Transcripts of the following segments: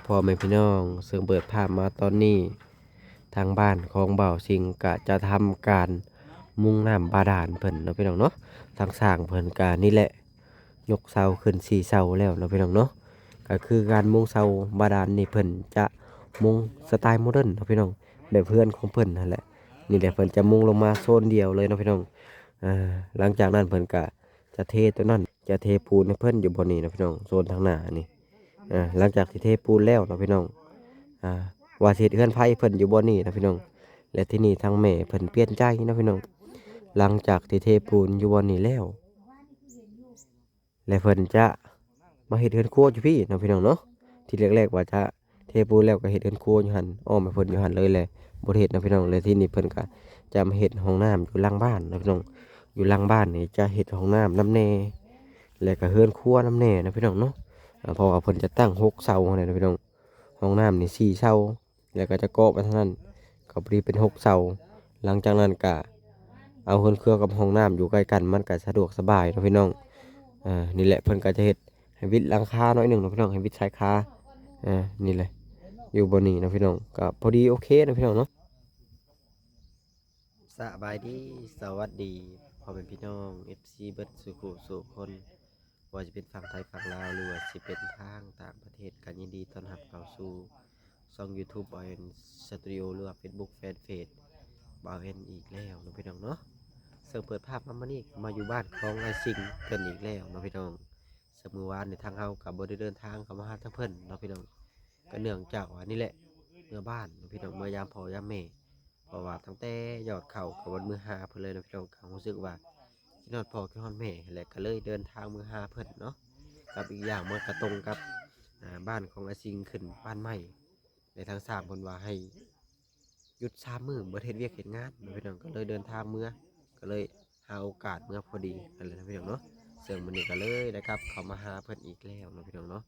ພໍ່ແມ່ພີ່ນ້ອງ ເຊິ່ງເປີດພາບມາຕອນນີ້ ທາງບ້ານຂອງບ່າວສິງກະຈະທຳການມຸງນ້ຳບາດານເພິ່ນເນາະພີ່ນ້ອງເນາະ. ທາງຊ່າງເພິ່ນກະນີ້ແຫຼະ ຍົກເສົາຂຶ້ນສີ່ເສົາແລ້ວເນາະພີ່ນ້ອງເນາະ. ກະຄືການມຸງເສົາບາດານນີ້ ເພິ່ນຈະມຸງສະໄຕໂມເດີນເນາະພີ່ນ້ອງ ແບບເຮືອນຂອງເພິ່ນຫັ້ນແຫຼະ. ນີ້ແຫຼະ ເພິ່ນຈະມຸງລົງມາໂຊນດຽວເລີຍເນາະພີ່ນ້ອງ. ອາ ຫຼັງຈາກນັ້ນເພິ່ນກະຈະເທໂຕນັ້ນ ຈະເທປູນໃຫ້ເພິ່ນຢູ່ບ່ອນນີ້ເນາະພີ່ນ້ອງ ໂຊນທາງໜ້ານີ້. ອາ ຫຼັງຈາກທີ່ເທປູນແລ້ວເນາະພີ່ນ້ອງ ອາ ວ່າຊິເຮັດເຮືອນໄພເພິ່ນຢູ່ບ່ອນນີ້ເນາະພີ່ນ້ອງ ແລະ ທີ່ນີ້ທາງແມ່ເພິ່ນປ່ຽນໃຈເນາະພີ່ນ້ອງ. ຫຼັງຈາກທີ່ເທປູນຢູ່ບ່ອນນີ້ແລ້ວ ແລະ ເພິ່ນຈະມາເຮັດເຮືອນຄົວຢູ່ພີ້ເນາະພີ່ນ້ອງເນາະ. ທີແລກໆວ່າຈະເທປູນແລ້ວກໍເຮັດເຮືອນຄົວຢູ່ຫັ້ນ ອ້ອມໃຫ້ເພິ່ນຢູ່ຫັ້ນເລີຍແຫຼະ ບໍ່ໄດ້ເຮັດເນາະພີ່ນ້ອງ. ແລະ ທີ່ນີ້ເພິ່ນກໍຈະມາເຮັດຫ້ອງນ້ຳຢູ່ຫຼັງບ້ານເນາະພີ່ນ້ອງ. ຢູ່ຫຼັງບ້ານນີ້ຈະເຮັດຫ້ອງນ້ຳນຳແດ່ ແລະ ກໍເຮືອນຄົວນຳແດ່ເນາະພີ່ນ້ອງເນາະ. ອາ ເພາະວ່າເພິ່ນຈະຕັ້ງຫົກເສົາຫັ້ນແຫຼະເນາະພີ່ນ້ອງ. ຫ້ອງນ້ຳນີ້ສີ່ເສົາ ແລ້ວກໍຈະເກາະໄປທາງນັ້ນ ກໍພໍດີເປັນຫົກເສົາ. ຫຼັງຈາກນັ້ນກໍເອົາເຮືອນຄົວກັບຫ້ອງນ້ຳຢູ່ໃກ້ກັນ ມັນກໍສະດວກສະບາຍເນາະພີ່ນ້ອງ. ອາ ນີ້ແຫຼະ ເພິ່ນກໍຈະເຮັດໃຫ້ວິດຫຼັງຄາໜ້ອຍໜຶ່ງເນາະພີ່ນ້ອງ ໃຫ້ວິດຊາຍຄາ. ອາ ນີ້ແຫຼະ ຢູ່ບ່ອນນີ້ເນາະພີ່ນ້ອງ ກໍພໍດີໂອເຄເນາະພີ່ນ້ອງເນາະ. ສະບາຍດີ ສະຫວັດດີ ພໍ່ແມ່ພີ່ນ້ອງ ເອັຟຊີ ເບິດສູ່ຜູ້ສູ່ຄົນ ບໍ່ວ່າຈະເປັນຝັ່ງໄທຝັ່ງລາວ ຫຼືວ່າຊິເປັນທາງຕ່າງປະເທດ ກໍຍິນດີຕ້ອນຮັບເຂົ້າສູ່ຊ່ອງຢູທູບ ບ່າວແອນ ສະຕູດິໂອ ຫຼືວ່າເຟສບຸກແຟນເພຈ ບ່າວແອນ ອີກແລ້ວເນາະພີ່ນ້ອງເນາະ. ເຊິ່ງເປີດພາບມາມື້ນີ້ ມາຢູ່ບ້ານຂອງອ້າຍສິງເພິ່ນອີກແລ້ວເນາະພີ່ນ້ອງ. ເຊິ່ງມື້ວານນີ້ທາງເຮົາກໍບໍ່ໄດ້ເດີນທາງເຂົ້າມາຫາທາງເພິ່ນເນາະພີ່ນ້ອງ ກໍເນື່ອງຈາກວ່ານີ້ແຫຼະ ເມືອບ້ານເນາະພີ່ນ້ອງ ເມືອຢາມພໍ່ຢາມແມ່ ເພາະວ່າຕັ້ງແຕ່ຍອດເຂົ້າກໍບໍ່ໄດ້ມາຫາເພິ່ນເລີຍເນາະພີ່ນ້ອງ. ກໍຮູ້ສຶກວ່າຄິດຮອດພໍ່ຄິດຮອດແມ່ ແລະ ກໍເລີຍເດີນທາງມາຫາເພິ່ນເນາະ. ກັບອີກຢ່າງມັນກໍຕົງກັບ ອາ ບ້ານຂອງອ້າຍສິງຂຶ້ນບ້ານໃໝ່ ແລະ ທາງຊ່າງເພິ່ນວ່າໃຫ້ຢຸດສາມມື້ ບໍ່ໄດ້ເຮັດວຽກເຮັດງານເນາະພີ່ນ້ອງ ກໍເລີຍເດີນທາງເມືອ ກໍເລີຍຫາໂອກາດເມືອພໍດີຫັ້ນແຫຼະເນາະພີ່ນ້ອງເນາະ. ເຊິ່ງມື້ນີ້ກໍເລີຍໄດ້ກັບເຂົ້າມາຫາເພິ່ນອີກແລ້ວເນາະພີ່ນ້ອງເນາະ.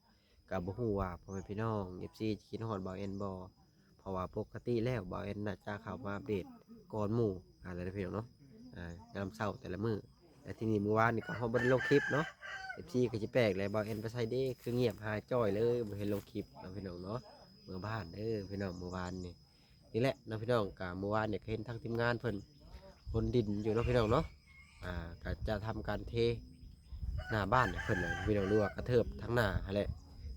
ກໍບໍ່ຮູ້ວ່າພໍ່ແມ່ພີ່ນ້ອງ ເອັຟຊີ ຈະຄິດຮອດບ່າວແອນບໍ່ ເພາະວ່າປົກກະຕິແລ້ວບ່າວແອນໜ້າຈະເຂົ້າມາອັບເດດກ່ອນໝູ່ຫັ້ນແຫຼະເນາະພີ່ນ້ອງເນາະ. ອາ ຍາມເຊົ້າແຕ່ລະມື້ ແລະ ທີ່ນີ້ມື້ວານນີ້ກໍເຮົາບໍ່ໄດ້ລົງຄລິບເນາະ ເອັຟຊີ ກໍຊິແປກແຫຼະ ບ່າວແອນໄປໃສເດ້ ຄືງຽບຫາຍຈ້ອຍເລີຍ ບໍ່ເຫັນລົງຄລິບເນາະພີ່ນ້ອງເນາະ. ເມືອບ້ານເດີພີ່ນ້ອງ ມື້ວານນີ້ ນີ້ແຫຼະເນາະພີ່ນ້ອງ. ກະມື້ວານນີ້ກໍເຫັນທາງທີມງານເພິ່ນຂົນດິນຢູ່ເນາະພີ່ນ້ອງເນາະ. ອາ ກໍຈະທຳການເທໜ້າບ້ານໃຫ້ເພິ່ນແຫຼະພີ່ນ້ອງ ຫຼືວ່າກະເທີບທາງໜ້າຫັ້ນແຫຼະ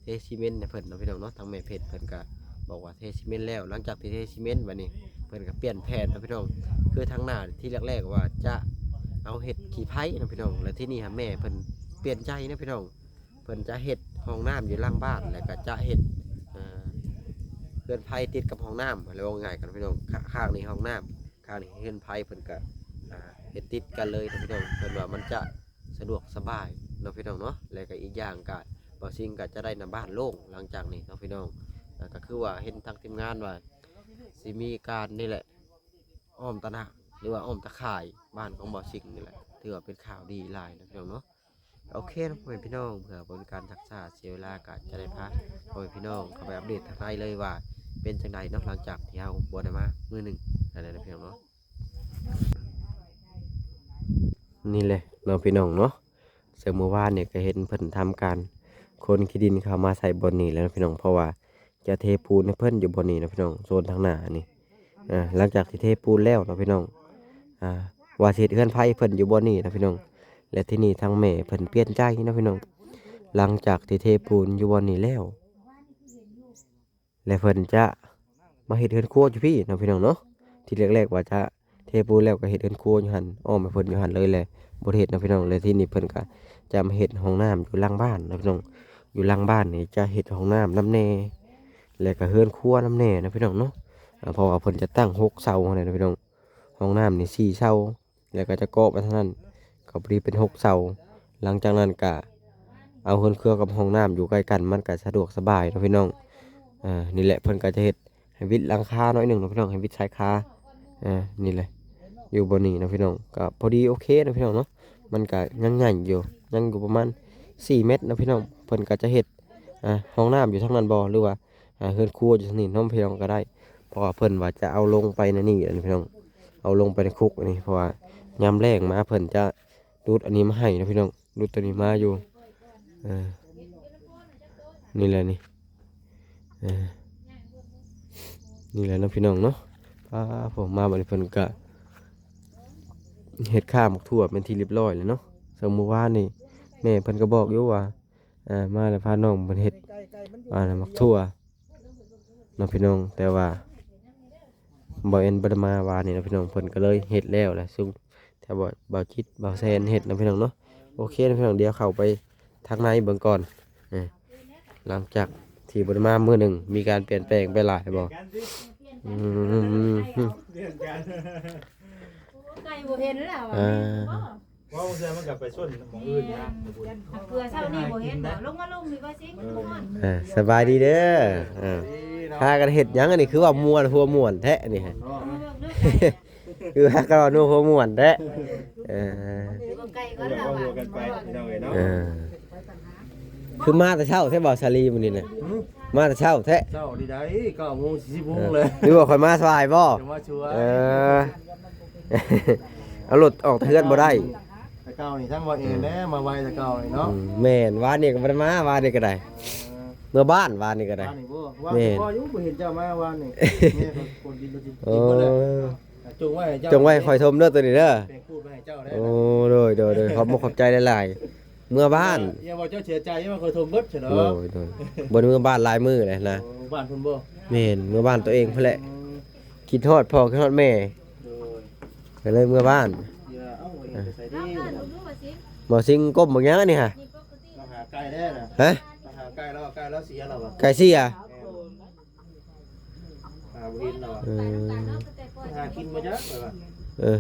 ເທຊີເມັນໃຫ້ເພິ່ນເນາະພີ່ນ້ອງເນາະ. ທາງແມ່ເພັດເພິ່ນກໍບອກວ່າເທຊີເມັນແລ້ວ ຫຼັງຈາກທີ່ເທຊີເມັນບາດນີ້ ເພິ່ນກໍປ່ຽນແຜນເນາະພີ່ນ້ອງ. ຄືທາງໜ້າທີ່ແລກໆວ່າຈະເອົາເຮັດຂີ້ໄພເນາະພີ່ນ້ອງ ແລ້ວທີ່ນີ້ຫາແມ່ເພິ່ນປ່ຽນໃຈເນາະພີ່ນ້ອງ. ເພິ່ນຈະເຮັດຫ້ອງນ້ຳຢູ່ຫຼັງບ້ານ ແລ້ວກໍຈະເຮັດ ເອີ ເຮືອນໄພຕິດກັບຫ້ອງນ້ຳ ແລ້ວເວົ້າງ່າຍກັນພີ່ນ້ອງ ຂ້າງນີ້ຫ້ອງນ້ຳ ຂ້າງນີ້ເຮືອນໄພ ເພິ່ນກໍ ອາ ເຮັດຕິດກັນເລີຍເນາະພີ່ນ້ອງ. ເພິ່ນວ່າມັນຈະສະດວກສະບາຍເນາະພີ່ນ້ອງເນາະ ແລ້ວກໍອີກຢ່າງກໍບ່າວສິງກໍຈະໄດ້ນຳບ້ານໂລ່ງ ຫຼັງຈາກນີ້ເນາະພີ່ນ້ອງ. ອາ ກໍຄືວ່າເຫັນທາງທີມງານວ່າຊິມີການນີ້ແຫຼະ ອ້ອມຕະໜ່າງ ຫຼືວ່າອ້ອມຕະຂ່າຍບ້ານຂອງບ່າວສິງນີ້ແຫຼະ ຖືວ່າເປັນຂ່າວດີຫຼາຍເນາະພີ່ນ້ອງເນາະ. ໂອເຄເນາະ ພໍ່ແມ່ພີ່ນ້ອງ ເພື່ອບໍ່ເປັນການຊັກຊ້າເສຍເວລາ ກໍຈະໄດ້ພາພໍ່ແມ່ພີ່ນ້ອງເຂົ້າໄປອັບເດດທາງໃນເລີຍວ່າເປັນຈັ່ງໃດເນາະ ຫຼັງຈາກທີ່ເຮົາບໍ່ໄດ້ມາມື້ໜຶ່ງນັ້ນແຫຼະເນາະພີ່ນ້ອງເນາະ. ນີ້ແຫຼະເນາະພີ່ນ້ອງເນາະ ເຊິ່ງມື້ວານນີ້ກໍເຫັນເພິ່ນທຳການຂົນຂີ້ດິນເຂົ້າມາໃສ່ບ່ອນນີ້ແລ້ວເນາະພີ່ນ້ອງ ເພາະວ່າຈະເທປູນໃຫ້ເພິ່ນຢູ່ບ່ອນນີ້ເນາະພີ່ນ້ອງ ໂຊນທາງໜ້ານີ້. ອາ ຫຼັງຈາກທີ່ເທປູນແລ້ວເນາະພີ່ນ້ອງ ອາ ວ່າຊິເຮັດເຮືອນໄພເພິ່ນຢູ່ບ່ອນນີ້ເນາະພີ່ນ້ອງ ແລະ ທີ່ນີ້ທາງແມ່ເພິ່ນປ່ຽນໃຈເນາະພີ່ນ້ອງ. ຫຼັງຈາກທີ່ເທປູນຢູ່ບ່ອນນີ້ແລ້ວ ແລະ ເພິ່ນຈະມາເຮັດເຮືອນຄົວຢູ່ພີ້ເນາະພີ່ນ້ອງເນາະ. ທີແລກໆວ່າຈະເທປູນແລ້ວກໍເຮັດເຮືອນຄົວຢູ່ຫັ້ນ ອ້ອມໃຫ້ເພິ່ນຢູ່ຫັ້ນເລີຍແຫຼະ ບໍ່ໄດ້ເຮັດເນາະພີ່ນ້ອງ. ແລະ ທີ່ນີ້ເພິ່ນກໍຈະມາເຮັດຫ້ອງນ້ຳຢູ່ຫຼັງບ້ານເນາະພີ່ນ້ອງ. ຢູ່ຫຼັງບ້ານນີ້ຈະເຮັດຫ້ອງນ້ຳນຳແດ່ ແລະ ກໍເຮືອນຄົວນຳແດ່ເນາະພີ່ນ້ອງເນາະ. ອາ ເພາະວ່າເພິ່ນຈະຕັ້ງຫົກເສົາຫັ້ນແຫຼະເນາະພີ່ນ້ອງ ຫ້ອງນ້ຳນີ້ສີ່ເສົາ ແລ້ວກໍຈະເກາະໄປທາງນັ້ນ ກໍພໍດີເປັນຫົກເສົາ. ຫຼັງຈາກນັ້ນກໍເອົາເຮືອນຄົວກັບຫ້ອງນ້ຳຢູ່ໃກ້ກັນ ມັນກໍສະດວກສະບາຍເນາະພີ່ນ້ອງ. ອາ ນີ້ແຫຼະ ເພິ່ນກໍຈະເຮັດໃຫ້ວິດຫຼັງຄາໜ້ອຍໜຶ່ງເນາະພີ່ນ້ອງ ໃຫ້ວິດຊາຍຄາ. ອາ ນີ້ແຫຼະ ຢູ່ບ່ອນນີ້ເນາະພີ່ນ້ອງ ກໍພໍດີໂອເຄເນາະພີ່ນ້ອງເນາະ. ມັນກໍຍັງໃຫຍ່ຢູ່ ຍັງຢູ່ປະມານສີ່ແມັດເນາະພີ່ນ້ອງ. ເພິ່ນກໍຈະເຮັດ ອາ ຫ້ອງນ້ຳຢູ່ທາງນັ້ນບໍ່ ຫຼືວ່າ ອາ ເຮືອນຄົວຢູ່ທາງນີ້ເນາະພີ່ນ້ອງກໍໄດ້ ເພາະວ່າເພິ່ນວ່າຈະເອົາລົງໄປໃນນີ້ແຫຼະພີ່ນ້ອງ ເອົາລົງໄປໃນຄຸກອັນນີ້ ເພາະວ່າຍາມແລ້ງມາເພິ່ນຈະດຸດອັນນີ້ມາໃຫ້ເນາະພີ່ນ້ອງ ດຸດຕົວນີ້ມາຢູ່. ເອີ ນີ້ແຫຼະນີ້ ເອີ ນີ້ແຫຼະເນາະພີ່ນ້ອງເນາະ. ປ້າ ໂອ້ ມາບັດນີ້ເພິ່ນກະເຮັດຂ່າໝາກຖົ່ວເປັນທີ່ຮຽບຮ້ອຍແລ້ວເນາະ. ເຊິ່ງມື້ວານນີ້ແມ່ເພິ່ນກໍບອກຢູ່ວ່າ ເອີ ມາແລ້ວພານ້ອງເພິ່ນເຮັດ ອ່າ ໝາກຖົ່ວເນາະພີ່ນ້ອງ. ແຕ່ວ່າບໍ່ແມ່ນ ບໍ່ໄດ້ມາວານນີ້ເນາະພີ່ນ້ອງ ເພິ່ນກໍເລີຍເຮັດແລ້ວແຫຼະ ຊຸມ ແຖວບ່າວ ບ່າວຈິດ ບ່າວແຊນເຮັດເນາະພີ່ນ້ອງເນາະ. ໂອເຄເນາະພີ່ນ້ອງ ດຽວເຂົ້າໄປທາງໃນເບິ່ງກ່ອນ. ເອີ ຫຼັງຈາກທີ່ບໍ່ໄດ້ມາມື້ໜຶ່ງ ມີການປ່ຽນແປງໄປຫຼາຍບໍ່? ອືມ ໄກບໍ່ເຫັນແລ້ວ ອ່າ ເວົ້າເທື່ອມັນກໍໄປຊົນໝ່ອງອື່ນນະ. ເພື່ອເຊົ້ານີ້ບໍ່ເຫັນບໍ່? ລົງມາລົງນີ້ວ່າຊິ ມັນຮ້ອນ. ອ່າ ສະບາຍດີເດີ. ອ່າ ພາກັນເຮັດຫຍັງອັນນີ້ ຄືວ່າມ່ວນ ຫົວມ່ວນແທ້ນີ້. ເອີ ເບິ່ງເດີ ຄືວ່າກໍນົວຫົວມ່ວນແທ້. ເອີ ເອີ ເອີ ເອີ ຄືມາແຕ່ເຊົ້າແທ້ບໍ່ ສາລີ ມື້ນີ້ນະ? ຫືມ? ມາແຕ່ເຊົ້າແທ້? ເຊົ້ານີ້ໃດ ເກົ້າໂມງ ສິບໂມງ ເອີ ເລີຍ. ຫຼືວ່າຂ້ອຍມາສາຍບໍ່? ມາສວຍ. ເອີ ເອົາລົດອອກແຕ່ເຮືອນບໍ່ໄດ້. ແຕ່ເກົ່ານີ້ທັງບໍ່ເອແລ້ວ ມາໄວແຕ່ເກົ່ານີ້ເນາະ. ອືມ ແມ່ນ ວານນີ້ກໍບໍ່ໄດ້ມາ ວານນີ້ກໍໄດ້. ເອີ ເມືອບ້ານ ວານນີ້ກໍໄດ້. ວານນີ້ບໍ່? ວານນີ້ພໍຢູ່ ບໍ່ເຫັນເຈົ້າມາວານນີ້. ແມ່ນ ຄົນທີ່ບໍ່ຈິດ ເອີ ເບິດແລ້ວ. ຈົ່ງໄວ້ໃຫ້ເຈົ້າ ຈົ່ງໄວ້ໃຫ້ຂ້ອຍຖົມເດີໂຕນີ້ເດີ. ແບ່ງຂູດໄວ້ໃຫ້ເຈົ້າໄດ້. ໂອ້ ໂດຍ ໂດຍ ໂດຍ ຂອບມຸກຂອບໃຈຫຼາຍໆ. ເມືອບ້ານ ຢ່າ ຢ່າວ່າເຈົ້າເສຍໃຈ ຢ່າວ່າຂ້ອຍຖົມເບິດຊັ້ນດອກ. ໂດຍ ໂດຍ ບໍ່ໄດ້ເມືອບ້ານຫຼາຍມື້ແລ້ວນະ. ໂອ້ ບ້ານເພິ່ນບໍ່? ແມ່ນ ເມືອບ້ານໂຕເອງພຸ້ນແຫຼະ. ອືມ ຄິດຮອດພໍ່ ຄິດຮອດແມ່. ໂດຍ ກໍເລີຍເມືອບ້ານ. ເອີ ເອົາ ເອີ ໄປໃສດີ? ບໍ່ຊິງກົມບັກຫຍັງອັນນີ້ຫະ? ລາວຫາໄກ່ແລ້ວນະ. ຮະ? ລາວຫາໄກ່ແລ້ວ ໄກ່ລາວເສຍແລ້ວຫວາ? ໄກ່ເສຍ? ແມ່ນ. ຫາບໍ່ເຫັນແລ້ວຫວາ? ເອີ ຫາກິນບໍ່ຈັກ ຂ້ອຍວ່າ. ເອີ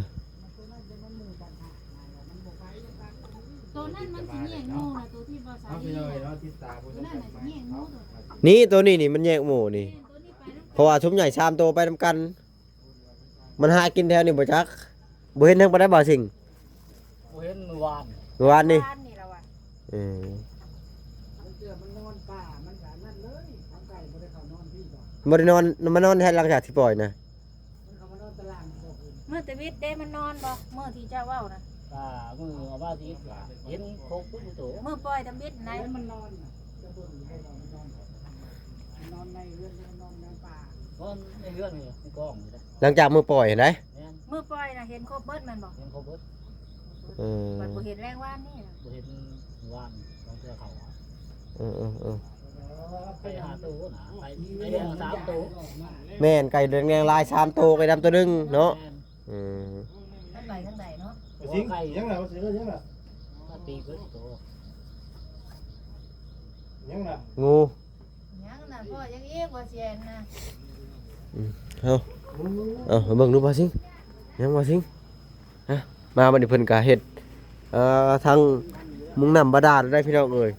ໂຕນັ້ນມັນຊິແຍກໝູ່ນະ ໂຕທີ່ບໍ່ສາ ເອົາ ພີ່ນ້ອງເອີຍເນາະ ຕິດຕາມຜູ້ຊົມກັນໃໝ່ເນາະ. ນີ້ ໂຕນີ້ນີ້ມັນແຍກໝູ່ນີ້ ແມ່ນ ໂຕນີ້ໄປນຳກັນ ເພາະວ່າຊຸມໃຫຍ່ສາມໂຕໄປນຳກັນ. ມັນຫາກິນແຖວນີ້ບໍ່ຈັກ ບໍ່ເຫັນທາງປານໃດ ບ່າວຊິງ. ບໍ່ເຫັນມື້ວານ ມື້ວານນີ້ ວານນີ້ລະວ່າ. ເອີ ມັນເທື່ອມັນນອນປ່າ ມັນກະນັ້ນເລີຍ ເອົາໄກ່ບໍ່ໄດ້ເຂົ້ານອນພີ້ບໍ່? ບໍ່ໄດ້ນອນ ມານອນແທ້ ຫຼັງຈາກທີ່ປ່ອຍນະ. ມັນເຂົ້າມານອນຕະລ່າງບໍ່ຄືນ ມື້ຕະວິດເດ້ ມັນນອນບໍ່ ມື້ທີ່ເຈົ້າເວົ້ານະ? ກະມື້ເອົາມາທີ່ເຫັນຄົບທຸກໂຕ ມື້ປ່ອຍຕຳອິດໃດ໋ ມັນນອນນະ. ຈະເບິ່ງຢູ່ບໍ່ວ່າມັນນອນ ມັນນອນໃນເຮືອນ ມັນນອນໃນປ່າ ນອນໃນເຮືອນນີ້ ໃນກ້ອງນີ້ແຫຼະ. ຫຼັງຈາກມື້ປ່ອຍຫັ້ນໃດ໋? ແມ່ນ ມື້ປ່ອຍນະເຫັນຄົບເບິດແມ່ນບໍ່? ເຫັນຄົບເບິດ. ເອີ ມັນບໍ່ເຫັນແລງວານນີ້ນະ ບໍ່ເຫັນວານ ຕ້ອງເທື່ອເຂົາອະ. ເອີໆໆ ໄກ່ຫ້າໂຕນະ ໄກ່ ໄກ່ແດງສາມໂຕ. ແມ່ນ ໄກ່ແດງໆຫຼາຍສາມໂຕ ໄກ່ດຳໂຕໜຶ່ງເນາະ. ແມ່ນ. ອືມ ມັນໄປທາງໃດເນາະ? ໂອ້ ຊິງ ໄກ່ ຍັງລະ ຊິງ ຍັງລະ ມາຕີເບິດໂຕ ຍັງລະ ງູ ຍັງນະ ພໍ່ ຍັງອີກບໍ່ ຊິອັນນະ. ອືມ ເອົາ ເອົາ ເບິ່ງດູ ບ່າວຊິງ ຍັງ ບ່າວຊິງ. ຮະ ມາບັດນີ້ເພິ່ນກະເຮັດ ເອີ ທັງມຸງນ້ຳບາດານໄດ້ພີ່ນ້ອງເອີຍ.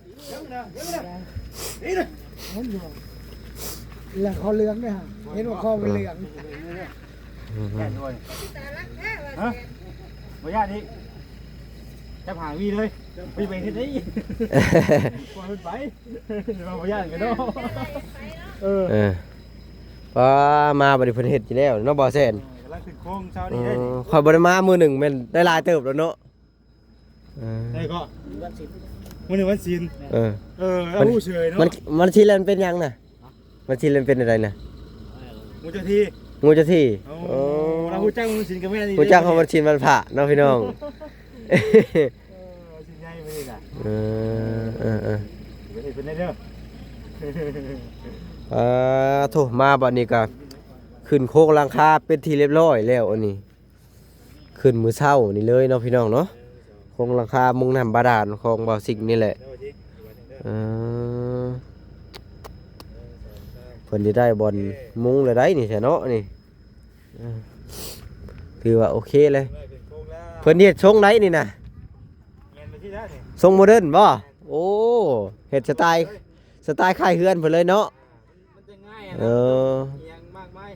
ແລ້ວຄໍເຫຼືອງເດ້ ເຫັນວ່າຄໍມັນເຫຼືອງ. ຮະ ບໍ່ຢ້ານນີ້ ຈັບຫາງວີເລີຍ ໄປ ໄປເຮັດໄດ້ ປ່ອຍມັນໄປ ບໍ່ຢ້ານກັນເນາະ. ເອີ ເອີ ປ້າ ມາບັດນີ້ເພິ່ນເຮັດຢູ່ແລ້ວເນາະ ບ່າວແຊນ. ເອີ ກຳລັງຂຶ້ນໂຄງເຊົ້ານີ້ໄດ້ນີ້. ຂ້ອຍບໍ່ໄດ້ມາມື້ໜຶ່ງແມ່ນໄດ້ຫຼາຍເຕີບແລ້ວເນາະ. ເອີ ໄດ້ກໍ ມື້ນີ້ວັນສິນ. ເອີ ເອີ ລາວຮູ້ເສີຍເນາະ. ວັນ ວັນສິນແລ້ວມັນເປັນຫຍັງນະ? ວັນສິນແລ້ວມັນເປັນແນວໃດນະ? ງູເຈົ້າທີ່ ງູເຈົ້າທີ່. ໂອ້ ໂອ້ ລາວຮູ້ຈັກວັນສິນກໍແມ່ນອີ່ຫຼີ ຮູ້ຈັກເຮົາວັນສິນວັນພະເນາະພີ່ນ້ອງ. ເອີ ວັນສິນໃຫຍ່ມື້ນີ້ນະ. ເອີ ເອີ ເອີ ໄປເຮັດເພິ່ນໄດ້ເດີ. ເອີ ໂທ້ ມາບັດນີ້ກໍຂຶ້ນໂຄງຫຼັງຄາເປັນທີ່ຮຽບຮ້ອຍແລ້ວອັນນີ້. ຂຶ້ນມື້ເຊົ້ານີ້ເລີຍເນາະພີ່ນ້ອງເນາະ ໂຄງຫຼັງຄາມຸງນ້ຳບາດານຂອງບ່າວຊິງນີ້ແຫຼະ. ເອີ ເພິ່ນຊິໄດ້ບ່ອນມຸງແລ້ວໃດນີ້ແທ້ເນາະນີ້. ເອີ ຖືວ່າໂອເຄເລີຍ. ເພິ່ນເຮັດຊົງໃດນີ້ນະ? ຊົງໂມເດີນບໍ່? ໂອ້ ເຮັດສະໄຕ ສະໄຕຄ້າຍເຮືອນເພິ່ນເລີຍເນາະ. ມັນຈະງ່າຍ ເອີ ນະ ບໍ່ຕ້ອງອີ່ຫຍັງມາກມາຍ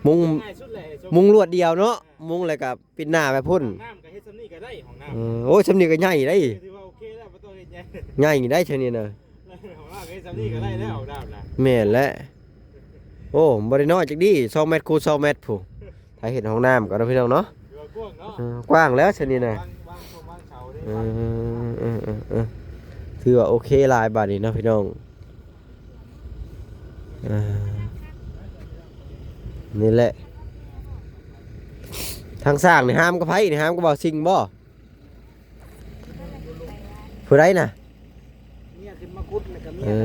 ມຸງ ງ່າຍສຸດແຫຼະ ມຸງລວດດຽວເນາະ ມຸງແລ້ວກໍປິດໜ້າໄປພຸ້ນ. ຫ້ອງນ້ຳກໍເຮັດຊ່ຳນີ້ກໍໄດ້ ຫ້ອງນ້ຳ. ເອີ ໂອ້ຍ ຊ່ຳນີ້ກໍໃຫຍ່ເດ້ ຖືວ່າໂອເຄແລ້ວ ບໍ່ຕ້ອງເຮັດໃຫຍ່ ໃຫຍ່ໄດ້ຊ່ຳນີ້ນະ. ຫ້ອງນ້ຳກໍເຮັດຊ່ຳນີ້ກໍໄດ້ແລ້ວ ຫ້ອງນ້ຳນະ. ແມ່ນແຫຼະ ໂອ້ ບໍ່ໄດ້ນ້ອຍຈັກດີ ສອງແມັດຄູສອງແມັດພຸ້ນ. ຖ້າເຮັດຫ້ອງນ້ຳກໍເນາະ ພີ່ນ້ອງເນາະ. ຖືວ່າກວ້າງເນາະ ເອີ ກວ້າງແລ້ວຊະນີ້ນະ. ວາງ ວາງໂຄງວາງເສົາເດ້ ເອີ ເອີ ເອີ ເອີ ຖືວ່າໂອເຄຫຼາຍບາດນີ້ເນາະ ພີ່ນ້ອງ. ເອີ ນີ້ແຫຼະ ທາງສ້າງນີ້ຫ້າມກັບໃຜນີ້? ຫ້າມກັບບ່າວສິງບໍ່? ຜູ້ໃດນະ? ເມຍຂຶ້ນມາຂຸດ ແລ້ວກໍເມຍ ເອີ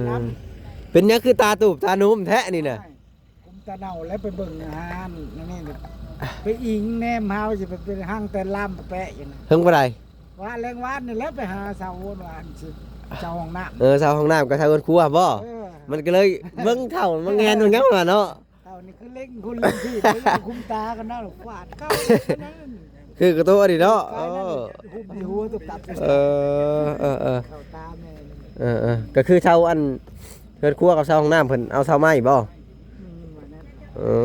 ນຳ ເປັນຫຍັງຄືຕາຕູບຕາໜຸ່ມແທ້ນີ້ນະ? ກຸມຕາເນົ່າແລ້ວໄປເບິ່ງອາຫານອັນນີ້ ໄປອີງແນມຫາວ່າຊິໄປເປັນຮັ່ງແຕ່ລາມປະແປະຢູ່ນະ. ເຖິງປານໃດ? ວານແລງວານນີ້ແຫຼະ ໄປຫາເຊົ່າໂຮງນ້ຳ ເຊົ່າຫ້ອງນ້ຳ ເອີ ເຊົ່າຫ້ອງນ້ຳກັບເຊົ່າເຮືອນຄົວບໍ? ເອີ ມັນກໍເລີຍເບິ່ງເຖົ້າມາແງນເບິ່ງຫຍັງວ່າເນາະ. ເຖົ້ານີ້ຄືເລັງຄຸນເລັງທີ່ ໄປຄຸມຕາກັນເນາະ ກວາດເຂົ້າ ຄືກະໂຕອັນນີ້ເນາະ. ເອີ ຄຸມທີ່ຫົວຕຸບຕັບ ເອີ ເອີ ເອີ ເຂົ້າຕາແມ່ ເອີ ເອີ ກໍຄືເຊົ່າອັນເຮືອນຄົວກັບເຊົ່າຫ້ອງນ້ຳ ເພິ່ນເອົາເຊົ່າໄມ້ບໍ? ອືມ ເອີ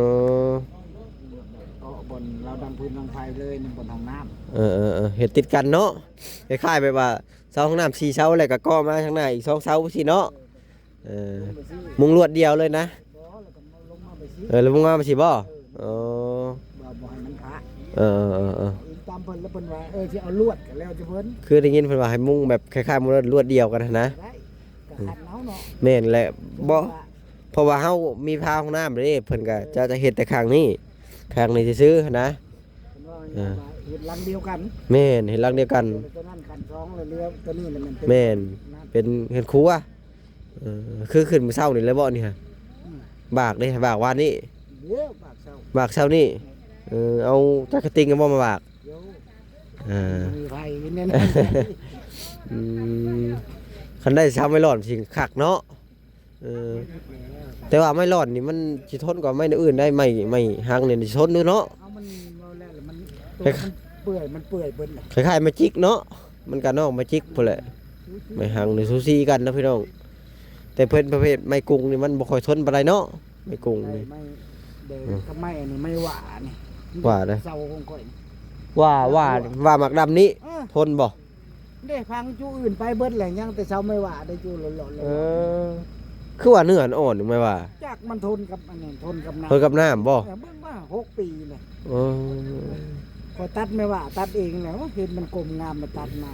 ເກາະບ່ອນລາວດັງຟືນດັງໄຟເລີຍ ໃນບ່ອນຫ້ອງນ້ຳ ເອີ ເອີ ເອີ ເຮັດຕິດກັນເນາະ ຄ້າຍໆແບບວ່າເຊົ່າຫ້ອງນ້ຳສີ່ເຊົ່າ ແລ້ວກໍເກາະມາທາງໜ້າອີກສອງເສົາຊີ້ເນາະ. ເອີ ມຸງລວດດຽວເລີຍນະ? ບໍ່ ແລ້ວກໍລົງມາໄປຊີ້ ເອີ ລົງມາໄປຊີ້ບໍ? ເອີ ເອີ ບໍ່ ບໍ່ໃຫ້ມັນພະ ເອີ ເອີ ເອີ ອີງຕາມເພິ່ນ ແລ້ວເພິ່ນວ່າ ເອີ ຊິເອົາລວດກໍແລ້ວແຕ່ເພິ່ນ ຄືໄດ້ຍິນເພິ່ນວ່າໃຫ້ມຸງແບບຄ້າຍໆມຸງລວດດຽວກັນຫັ້ນນະ ໄດ້ ກໍຄັນເອົາເນາະ ແມ່ນແຫຼະ ບໍ່ ເພາະວ່າເຮົາມີຝາຫ້ອງນ້ຳເດ້ ເພິ່ນກໍຈະ ຈະເຮັດແຕ່ຂ້າງນີ້ ຂ້າງນີ້ຊື່ໆຫັ້ນນະ ເອີ ເຮັດຫຼັງດຽວກັນ ແມ່ນ ເຮັດຫຼັງດຽວກັນ ຕົວນັ້ນຂັ້ນສອງ ແລ້ວເຫຼືອຕົວນີ້ແຫຼະແມ່ນເປັນ ແມ່ນ ເປັນເຮືອນຄົວ ເອີ ຄືຂຶ້ນມື້ເຊົ້ານີ້ແຫຼະບໍນີ້ຮະ? ອືມ ບາກເດ້ ບາກວານນີ້ ເດ້ ບາກເຊົ້າ ບາກເຊົ້ານີ້ ເອີ ເອົາຈັກກະຕິງກັນບໍ່ມາບາກ? ໂຍ ເອີ ມີໄຟແນ່ນອນ ອືມ ຄັນໄດ້ຊາວໄມ້ຫຼອນຊິຄັກເນາະ. ເອີ ແຕ່ວ່າໄມ້ຫຼອນນີ້ມັນຊິທົນກວ່າໄມ້ແນວອື່ນໄດ໋ ໄມ້ ໄມ້ຮັງນີ້ຊິທົນຢູ່ເນາະ ເອົາມັນເວົ້າແລ້ວລະມັນ ມັນເປື່ອຍ ມັນເປື່ອຍເບິດແຫຼະ ຄ້າຍໆໄມ້ຈິກເນາະ ມັນກະນອກໄມ້ຈິກພຸ້ນແຫຼະ ໄມ້ຮັງນີ້ສູສີກັນເນາະພີ່ນ້ອງ ແຕ່ເພິ່ນປະເພດໄມ້ກຸງນີ້ມັນບໍ່ຄ່ອຍທົນປານໃດເນາະ ໄມ້ກຸງນີ້ ໄມ້ແດງ ອືມ ກັບໄມ້ອັນນີ້ ໄມ້ຫວ້ານີ້ ຫວ້ານະ ເສົາຂອງຂ້ອຍ ຫວ້າ ຫວ້າ ຫວ້າໝາກດຳນີ້ ເອີ ທົນບໍ່? ເດ້ ພັງຈຸອື່ນໄປເບິດແຫຼະ ຍັງແຕ່ເສົາໄມ້ຫວ້າໄດ້ຈຸຫຼອດໆ ເອີ ຄືວ່າເນື້ອອ່ອນໆ ໄມ້ຫວ້າ ຈັກມັນທົນກັບອັນນັ້ນ ທົນກັບນ້ຳ ທົນກັບນ້ຳບໍ່? ເອີ ເບິ່ງວ່າຫົກປີແລ້ວ ເອີ ຂ້ອຍຕັດໄມ້ຫວ້າຕັດເອງແຫຼະ ເຫັນມັນກົມງາມມາຕັດມາ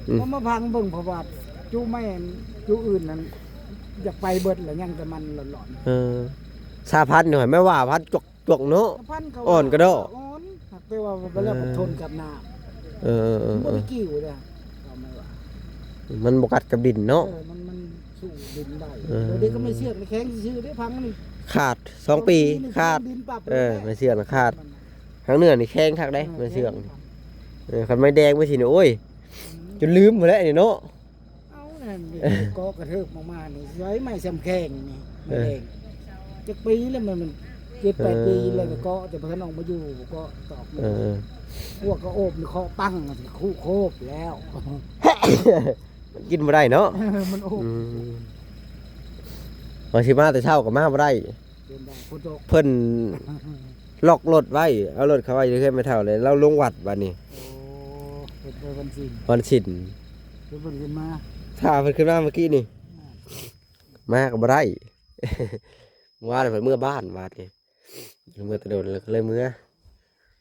ອືມ ກໍມາພັງເບິ່ງ ເພາະວ່າຈຸໄມ້ຈຸອື່ນນັ້ນຢາກໄປເບິດແຫຼະ ຍັງແຕ່ມັນຫຼອດໆ ເອີ ສາພັນໜ້ອຍ ໄມ້ຫວ້າພັນຈົກ ຈົກເນາະ ສາພັນກໍ ອ່ອນກະດໍ້ ອ່ອນ ແຕ່ວ່າໄປແລ້ວ ເອີ ມັນທົນກັບນ້ຳ ເອີ ເອີ ເອີ ມັນບໍ່ໄດ້ ເອີ ກິ້ວເດ້ ກໍແມ່ນວ່າ ມັນບໍ່ກັດກັບດິນເນາະ ເອີ ມັນ ມັນສູ້ດິນໄດ້ ເອີ ດຽວນີ້ກໍໄມ້ເຊືອກນີ້ແຂງຊື່ໆເດ້ ພັງນີ້ ຂາດສອງປີ ສອງປີນີ້ຂາດ ດິນປັບ ເອີ ເລີຍ ໄມ້ເຊືອກນະຂາດ ມັນ ທາງເໜືອນີ້ແຂງຄັກເດ້ ເອີ ໄມ້ເຊືອກ ແຂງ ເອີ ຄັນໄມ້ແດງໄມ້ຊີ້ນີ້ ໂອ້ຍ ອືມ ຈົນລືມພຸ້ນແຫຼະນີ້ເນາະ. ເອົານັ້ນ ເກາະກະເທີບອອກມານີ້ ໃຊ້ໄມ້ຊຳແຂງນີ້ ເອີ ມັນແດງ ຈັກປີແລ້ວ ມັນ ມັນເຈັດແປດປີແລ້ວ ເອີ ເກາະ ແຕ່ບໍ່ທັນອອກມາຢູ່ ເກາະຕອກ ເອີ ພວກກະໂອບນີ້ເຄາະປັງ ມັນຊິຄຸໂຄບແລ້ວ ມັນກິນບໍ່ໄດ້ເນາະ ມັນໂອບ ອືມ ວ່າຊິມາແຕ່ເຊົ້າກໍມາບໍ່ໄດ້ ເປັນໄດ້ ຝົນຕົກ ເພິ່ນ ລັອກລົດໄວ້ ເອົາລົດເຂົ້າໄວ້ຢູ່ເຮືອນແມ່ເຖົ້າ ແລ້ວລາວລົງວັດບາດນີ້ ໂອ້ ເພິ່ນໄປວັນສິນ ວັນສິນ ເພິ່ນ ເພິ່ນຂຶ້ນມາ ຖ້າເພິ່ນຂຶ້ນມາເມື່ອກີ້ນີ້ ອ່າ ມາກໍບໍ່ໄດ້ ວານເພິ່ນເມືອບ້ານ ວານນີ້ ເມືອແຕ່ດົນ ແລ້ວກໍເລີຍເມືອ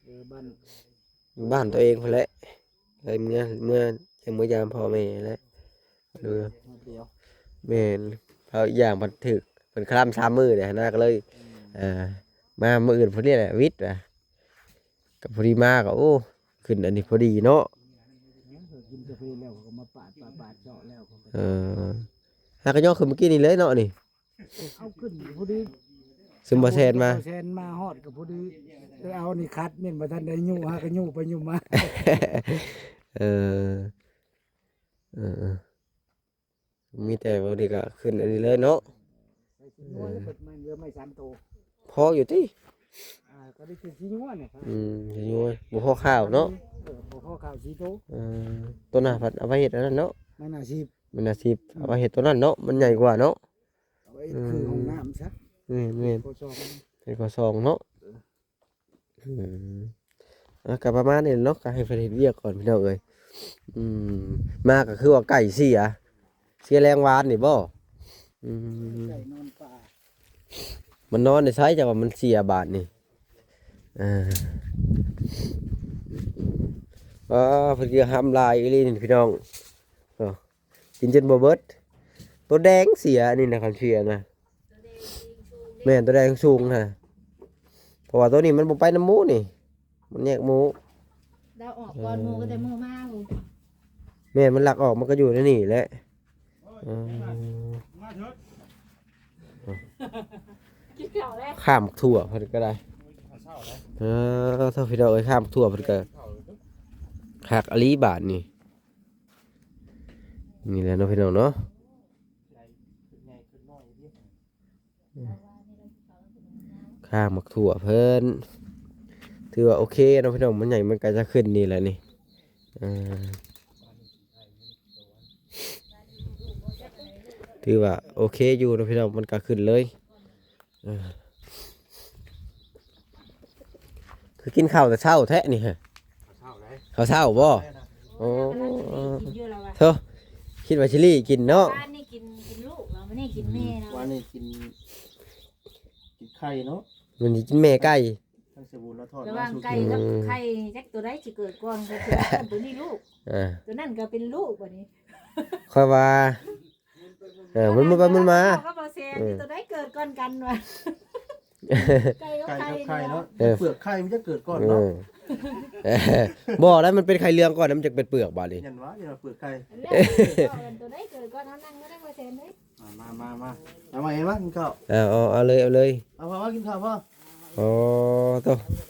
ເອີ ບ້ານ ບ້ານຕົວເອງພຸ້ນແຫຼະ ເລີຍເມືອ ເມືອ ຍັງເມືອຢາມພໍ່ແມ່ແຫຼະ ເອີ ແມ່ນ ເພາະອີກຢ່າງເພິ່ນຖືກ ເພິ່ນຄະລຳສາມມື້ເດ້ຫັ້ນນະ ກໍເລີຍ ອືມ ເອີ ມາມື້ອື່ນພຸ້ນນີ້ແຫຼະ ວິດວ່າ ກໍພໍດີມາກໍ ໂອ້ ຂຶ້ນອັນນີ້ພໍດີເນາະ ກິນກາເຟແລ້ວກໍມາປາດ ປາດ ປາດເຈາະແລ້ວ ເອີ ຫາກະຍໍຂຶ້ນມື້ກີ້ນີ້ເລີຍເນາະນີ້ ເອົາຂຶ້ນພໍດີ ຊຸມບໍ່ແຊນມາ ບໍ່ແຊນມາຮອດກໍພໍດີ ໄປເອົານີ້ຂັດ ແມ່ນບໍ່ທັນໄດ້ຍູ້ ຫາກະຍູ້ໄປຍູ້ມາ ເອີ ເອີ ເອີ ມີແຕ່ບໍ່ດີກໍຂຶ້ນອັນນີ້ເລີຍເນາະ ໄປຊິງວ ເອີ ເບິດໄມ້ເຫຼືອໄມ້ສາມໂຕ ພໍຢູ່ຕິ ອ່າ ກໍໄດ້ຂຶ້ນຊິງວນີ້ ອືມ ຊິງວ ບໍ່ພໍຂ້າວເນາະ ເອີ ບໍ່ພໍຂ້າວສີ່ໂຕ ເອີ ໂຕໜ້າພັດເອົາໄວ້ເຮັດອັນນັ້ນເນາະ ໄມ້ໜ້າສິບ ໄມ້ໜ້າສິບ ອືມ ເອົາໄວ້ເຮັດໂຕນັ້ນເນາະ ມັນໃຫຍ່ກວ່າເນາະ ເອົາໄວ້ຄືຫ້ອງນ້ຳຊະ ອືມ ແມ່ນໆ ເຮັດກໍຊອງ ເຮັດກໍຊອງເນາະ ເອີ ອືມ ອ່ະ ກໍປະມານນີ້ແຫຼະເນາະ ກໍໃຫ້ເພິ່ນເຮັດວຽກກ່ອນພີ່ນ້ອງເອີຍ ອືມ ມາກໍຄືວ່າໄກ່ເສຍ ເສຍແລງວານນີ້ບໍ່? ອືມ ໄກ່ນອນປ່າ ມັນນອນໃນໃສ ຈັກວ່າມັນເສຍບາດນີ້ ເອີ ອ່າ ເພິ່ນຄືຫ້ຳຫຼາຍອີ່ຫຼີນີ້ພີ່ນ້ອງ ເອີ ກິນຈົນບໍ່ເບິດ ໂຕແດງເສຍອັນນີ້ນະ ຄັນເສຍນະ ແມ່ນ ໂຕໃດສູງນະ ເພາະວ່າໂຕນີ້ມັນບໍ່ໄປນຳໝູນີ້ ມັນແຍກໝູ ລາວອອກກ່ອນໝູກໍແຕ່ມື້ມາພຸ້ນ ແມ່ນ ມັນລັກອອກ ມັນກໍຢູ່ໃນນີ້ແຫຼະ. ເອີ ກິນເຂົ້າແລ້ວ ຂ້າມທົ່ວເພິ່ນກໍໄດ້ ເອີ ເທົ່າ ພີ່ນ້ອງເອີຍ ຂ້າມທົ່ວເພິ່ນກໍຄັກອີ່ຫຼີບາດນີ້. ນີ້ແຫຼະເນາະ ພີ່ນ້ອງເນາະ ຂ້າມໝາກຖົ່ວເພິ່ນ ຖືວ່າໂອເຄເນາະ ພີ່ນ້ອງ ມັນໃຫຍ່ ມັນກໍຈະຂຶ້ນນີ້ແຫຼະນີ້ ເອີ ຖືວ່າໂອເຄຢູ່ເນາະ ພີ່ນ້ອງ ມັນກໍຂຶ້ນເລີຍ ເອີ ຄືກິນເຂົ້າແຕ່ເຊົ້າແທ້ນີ້ຮະ ເຊົ້າໄດ ເຂົ້າເຊົ້າບໍ່? ໂອ້ ກິນຢູ່ແລ້ວວ່າ ໂທ້ ຄິດວ່າຊິລີ້ກິນເນາະ ວານນີ້ກິນ ກິນລູກແລ້ວ ມື້ນີ້ກິນແມ່ແລ້ວ ວານນີ້ກິນ ກິນໄຂ່ເນາະ ມື້ນີ້ກິນແມ່ໄກ່ ທັງສະບູນລະທອດ ລະຫວ່າງໄກ່ກັບໄຂ່ ຈັກໂຕໃດຊິເກີດກ່ອນ ກໍຄືໂຕນີ້ລູກ ເອີ ໂຕນັ້ນກໍເປັນລູກບັດນີ້ ຂ້ອຍວ່າ ເອີ ມັນໝູນໄປໝູນມາ ເຈົ້າກັບບໍ່ແຊນ ເອີ ໂຕໃດເກີດກ່ອນກັນວະ ໄກ່ກັບໄຂ່ ໄກ່ກັບໄຂ່ເນາະ ເອີ ເປືອກໄຂ່ມັນຈະເກີດກ່ອນເນາະ ເອີ ບໍ່ໄດ້ ມັນເປັນໄຂ່ເຫຼືອງກ່ອນ ມັນຈະເປັນເປືອກບາດນີ້ ຍັນວ່າ ຍັນວ່າເປືອກໄຂ່ ອັນແລກເກີດກ່ອນ ໂຕໃດເກີດກ່ອນ ເຮົານັ່ງຢູ່ນຳບໍ່ແຊນເດ້ ມາ ມາ ມາ ມາ ເອົາມາເອງມາກິນເຂົ້າ ເອີ ເອົາ ເອົາເລີຍ ເອົາເລີຍ ເອົາ ພໍ່ມາກິນເຂົ້າພໍ່ ອໍ ໂຕ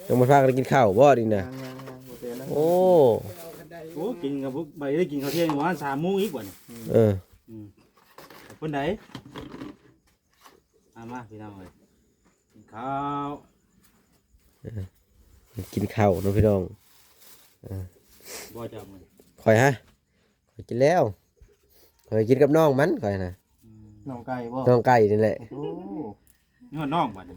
ຍັງບໍ່ພາກັນກິນເຂົ້າບໍ່ນີ້ນະ ຍັງໆ ບໍ່ເປັນນະ ໂອ້ ໂອ້ ກິນກັບພວກໃບໄດ້ກິນເຂົ້າທ່ຽງປະມານສາມໂມງອີກບັດນີ້ ເອີ ອືມ ຂອບຄຸນໃດ ມາ ມາ ພີ່ນ້ອງເອີຍ ກິນເຂົ້າ ເອີ ກິນເຂົ້າເນາະພີ່ນ້ອງ ເອີ ບໍ່ຈັກມື້ ຂ້ອຍຫະ ຂ້ອຍກິນແລ້ວ ຂ້ອຍກິນກັບນ້ອງມັນ ຂ້ອຍນະ ອືມ ນ້ອງໄກ່ບໍ່? ນ້ອງໄກ່ນີ້ແຫຼະ ໂອ້ ຍອດນ້ອງບັດນີ້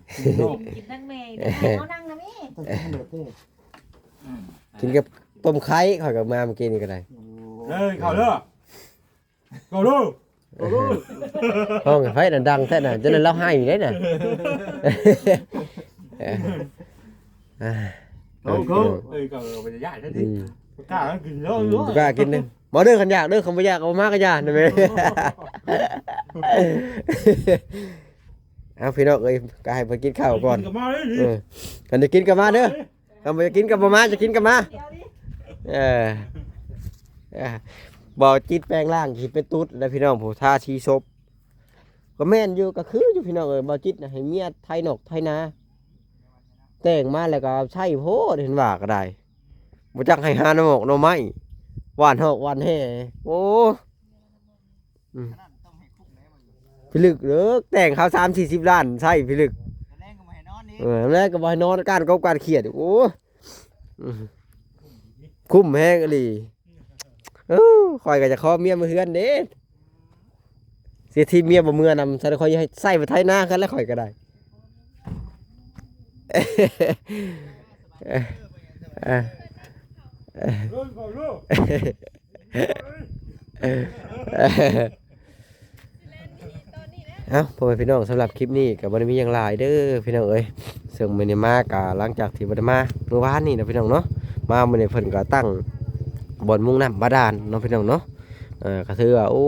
ກິນທັງແມ່ ເອົານັ່ງນຳນີ້ ຕ້ອງກິນເລີດເດ້ ອືມ ກິນກັບຕົ້ມໄຂ່ ຂ້ອຍກໍມາມື້ກີ້ນີ້ກໍໄດ້ ໂອ້ ເລີຍ ເຂົ້າເດີ ເຂົ້າເດີ ເຂົ້າເດີ ຮ້ອງໃຫ້ໃຜນັ້ນ ດັງແທ້ນະ ຈົນລາວໄຫ້ເດ້ນະ ເຂົ້າ ເຂົ້າ ເອີ ເຂົ້າ ບໍ່ໄດ້ຢ້ານເດ້ ອືມ ບໍ່ກ້າກິນເດີ ອືມ ບໍ່ກ້າກິນເດ້ ມາເດີ ຄັນຢາກເດີ ຄັນບໍ່ຢາກກໍບໍ່ມາກໍຢ່ານະແມ່ ເອົາ ພີ່ນ້ອງເອີຍ ກໍໃຫ້ເພິ່ນກິນເຂົ້າກ່ອນ ກິນກໍມາເດີ ເອີ ຄັນຈະກິນກໍມາເດີ ຄັນບໍ່ຢາກກິນກໍບໍ່ມາ ຈະກິນກໍມາ ເອີ ເອີ ບໍ່ຈິດແປງຮ່າງຊິເປັນຕຸດແລ້ວ ພີ່ນ້ອງ ຜູ້ທາສີສົບ ກໍແມ່ນຢູ່ ກໍຄືຢູ່ ພີ່ນ້ອງເອີຍ ບໍ່ຈິດນະ ໃຫ້ເມຍໄຖນອກໄຖນາ ແຕ່ງມາແລ້ວກໍໃຊ້ໂພດ ເຫັນວ່າກໍໄດ້. ບໍ່ຈັກໃຫ້ຫາໜໍ່ໝອກໜໍ່ໄມ້ ຫວ່ານຮອກຫວ່ານແຮ່ ໂອ້ ອືມ ພິລຶກເດີ ແຕ່ງເຂົາສາມສີ່ສິບລ້ານ ໃຊ້ພິລຶກ ແລງກໍບໍ່ໃຫ້ນອນອີກ ເອີ ແລງກໍບໍ່ໃຫ້ນອນ ການກົບການຄຽດ ໂອ້ ອືມ ຄຸ້ມແຮງອີ່ຫຼີ ເອີ ຂ້ອຍກໍຈະຂໍເມຍມາເຮືອນເດ້. ເສດຖີເມຍບໍ່ເມືອນຳ ຊັ້ນຂ້ອຍໃຫ້ໃຊ້ໄປໄຖນາຄືກັນແຫຼະ ຂ້ອຍກໍໄດ້ ເອີ ເອີ ເອີ ເອີ ເອີ ເອົ້າ ພໍ່ແມ່ພີ່ນ້ອງ ສຳລັບຄລິບນີ້ກໍບໍ່ໄດ້ມີຫຍັງຫຼາຍເດີພີ່ນ້ອງເອີຍ ເຊິ່ງມື້ນີ້ມາກໍຫຼັງຈາກທີ່ບໍ່ໄດ້ມາມື້ວານນີ້ນະພີ່ນ້ອງເນາະ ມາມື້ນີ້ເພິ່ນກໍຕັ້ງບ່ອນມຸງນ້ຳບາດານເນາະພີ່ນ້ອງເນາະ ເອີ ກໍຖືວ່າ ໂອ້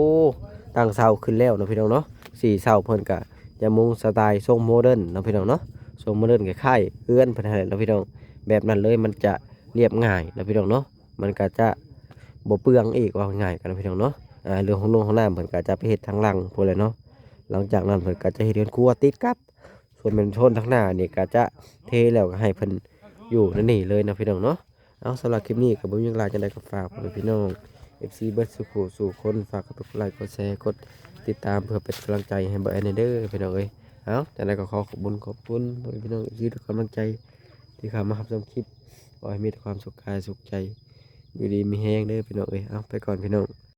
ຕັ້ງເສົາຂຶ້ນແລ້ວເນາະພີ່ນ້ອງເນາະ ສີ່ເສົາເພິ່ນກໍຈະມຸງສະໄຕລ໌ຊົງໂມເດີນເນາະພີ່ນ້ອງເນາະ ຊົງໂມເດີນຄ້າຍໆເຮືອນເພິ່ນຫັ້ນແຫຼະເນາະພີ່ນ້ອງ ແບບນັ້ນເລີຍ ມັນຈະລຽບງ່າຍເນາະພີ່ນ້ອງເນາະ ມັນກໍຈະບໍ່ເປືອງອີກ ເວົ້າງ່າຍໆກັນເນາະພີ່ນ້ອງເນາະ ເລື່ອງຫ້ອງນົງຫ້ອງນ້ຳເພິ່ນກໍຈະໄປເຮັດທາງຫຼັງພຸ້ນແຫຼະເນາະ ຫຼັງຈາກນັ້ນເພິ່ນກໍຈະເຮັດເຮືອນຄົວຕິດກັບ ສ່ວນແມ່ນໂຊນທາງໜ້ານີ້ກໍຈະເທແລ້ວກໍໃຫ້ເພິ່ນຢູ່ໃນນີ້ເລີຍເນາະພີ່ນ້ອງເນາະ. ເອົາ ສຳລັບຄລິບນີ້ກໍບໍ່ມີຫຍັງຫຼາຍ ຈັ່ງໃດກໍຝາກພໍ່ແມ່ພີ່ນ້ອງ ເອັຟຊີ ເບິດສູ່ຜູ້ສູ່ຄົນ ຝາກກົດໄລ ກົດແຊ ກົດຕິດຕາມ ເພື່ອເປັນກຳລັງໃຈໃຫ້ບ່າວແອນແດ່ເດີພີ່ນ້ອງເອີຍ. ເອົາ ຈັ່ງໃດກໍຂໍຂອບບຸນຂອບຄຸນພໍ່ແມ່ພີ່ນ້ອງ ເອັຟຊີ ທຸກກຳລັງໃຈທີ່ເຂົ້າມາຮັບຊົມຄລິບ ຂໍໃຫ້ມີແຕ່ຄວາມສຸກກາຍສຸກໃຈ ຢູ່ດີມີແຮງເດີພີ່ນ້ອງເອີຍ. ເອົາ ໄປກ່ອນພີ່ນ້ອງ.